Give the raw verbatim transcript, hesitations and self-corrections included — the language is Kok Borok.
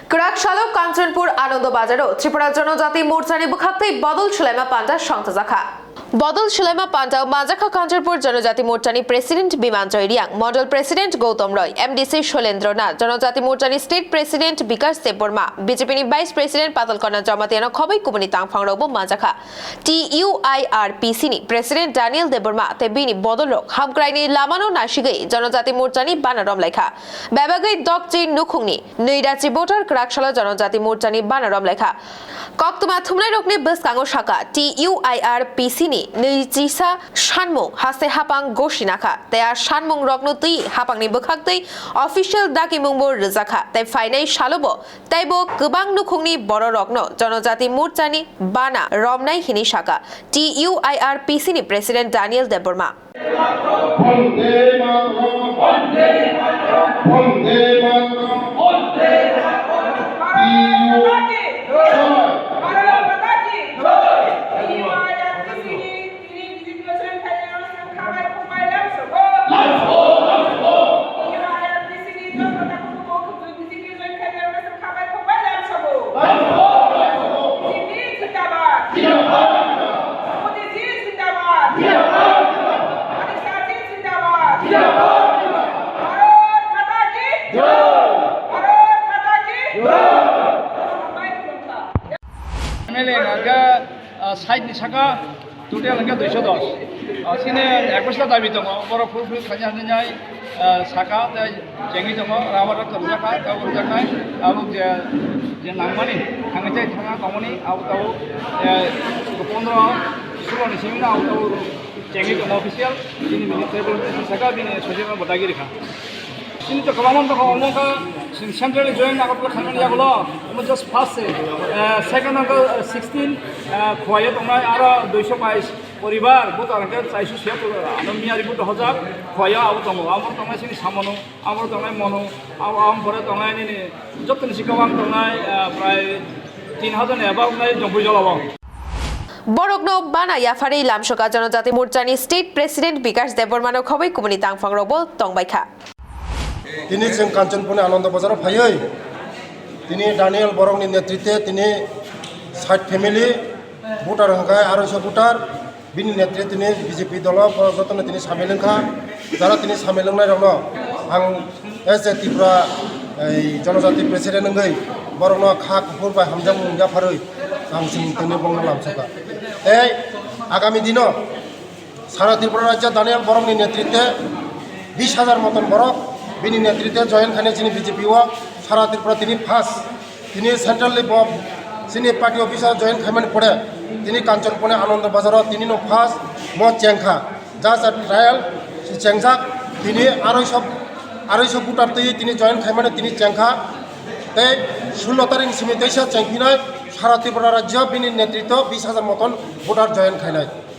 Kwrak salo Kanchanpur Anando Bazaro Tripura Janajati Morchani bwkhaktwi bodol swlaima panda songchajakha. Bodol swlaima pandao manjakha Kanchanpur Janajati Morchani President Bimanjoy Riang, Mondol President Gautam Roy, M D C Sholendra Nath, Janajati Morchani State President Bikash Debbarma, B J P ni Vice President Patalkona Jamatia no khobwi kubuni tangphang rokbo manjakha. T U I R P C ni President Daniel Debbarma tei bini bodol rok hamkrai ni lama no nasigwi Janajati Morchani bana romlaikha. Bebagwi Dokchi nukhungni nwi rachi voter kwrak salo Janajati Morchani bana romlaikha. Koktwma thumnairokni bwskango sakha, T U I R P C ni nwi chisa sanmung haste hapang gosinakha, tei a sanmungrokno twi hapangni bwkhaktwi official dakimungbo rwjakha, tei phainai salobo teibo kwbang nukhungni bororokno Janajati Morchani bana romnai hini sakha, T U I R P C ni President Daniel Debbarma. Vande Mataram. Vande Mataram. Vande Mataram. Bharat Mata ki jai. Bharat Mata ki jai. M L A hingkha, ah, side ni saka total hingkha duiso dos. Ah, chini ekush ta dabi tongo, borok fulfill khaina hinwi, ah, saka tei chengwi tongo, rubber rok kwrwjakha, tabuk rwjaknai, tabuk je, je nangmani, thangwi tei thangna tongmani, abo tabuk, eh, pondro, sulo ni simi no abo tabuk chengwi tongo official, chini bini table saka bini sojima bodagi rikha. Chini to kwbangma tongkha, omo kha chini central joint Agartala khaimani yagulo, omo just first se, eh, second hwnkhe, eh, sixteen, eh, Khowai-o tongnai aro duiso bais poribar, voter hwnkhe chaisu siya, ano miyari vote hojak, Khowai-o abo tongo, abo tongnai chini Samonu, abo tongnai Monu, abo, abo pore tongnai nini jotoni si kwbang tongnai, eh, prai tin hajar ni above wngnai Jompuijala o. Borokno bana yapharwi lamsoka Janajati Morchani State President Bikash Debbarmano khobwi kubuni tangphangrokbo tongbaikha. Tini chwng Kanchanpurni Ananda Bazaro phaiwi tini Daniel Borokni netritwe tini side family voter hwnkhe aroiso voter. Bini netri tini B J P dolo borok jotono tini samil wngkha. Jara tini samil wngnairokno ang as a Tripura, ei, Janajati President wngwi borokno kha kuphur bai hamjakmung yapharwi ang chini tini bongno lamsokha. Tei agami dino sara Tripura rajya Daniel Borokni netritwe bis hajar moton borok bini netritwe join khainai chini B J P o. Sara Tripura tini first. Tini central ni bo chini party office o join khaimani pore tini Kanchanpurni Ananda Bazar o tini no first mo chengkha. Just a trial si chengjak, tini aroiso, aroiso voter twi tini join khaimani tini chengkha. Tei sullo tarik ni simi teisa chengphinai sara Tripura rajyo bini netritwo bis hajar moton voter join khainai.